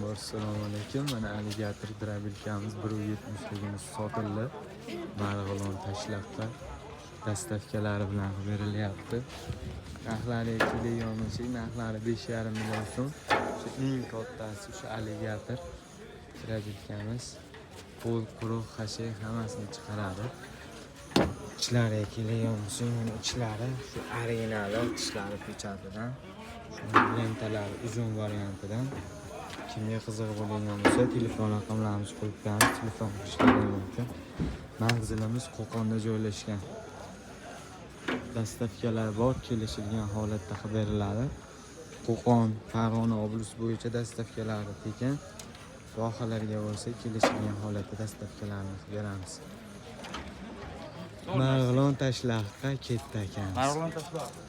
Avvalambor, assalomu alaykum. Mana Alligator дробилка miz 1,70 ligimiz sotildi. Marg'ilon Tashloqqa доставка lari bilan berilyapti. Narxlari keladigan bo'lsak, narxlari 5,5 million so'm. O'sha eng kattasi o'sha Alligator дробилка miz. Qo'l quruq, xashak hammasini chiqaradi. Ichlariga keladigan bo'lsak, mana ichlari shu originali, tishlari pechatidan. Shu lentalari uzun variantidan. Kimga qiziq bo'lgan bo'lsa, telefon raqamlarimizni qo'yib qo'yamiz, telefon qilishlari mumkin. Manzilimiz Qo'qonda joylashgan. Доставка lar bor, kelishilgan holatda qilib beriladi. Qo'qon, Farg'ona область bo'yicha доставка lari tekin. Vohalarga bo'lsa, kelishilgan holatda доставка larni qilib beramiz. Marg'ilon Tashloqqa ketdi akamiz. Marg'ilon Tashloq.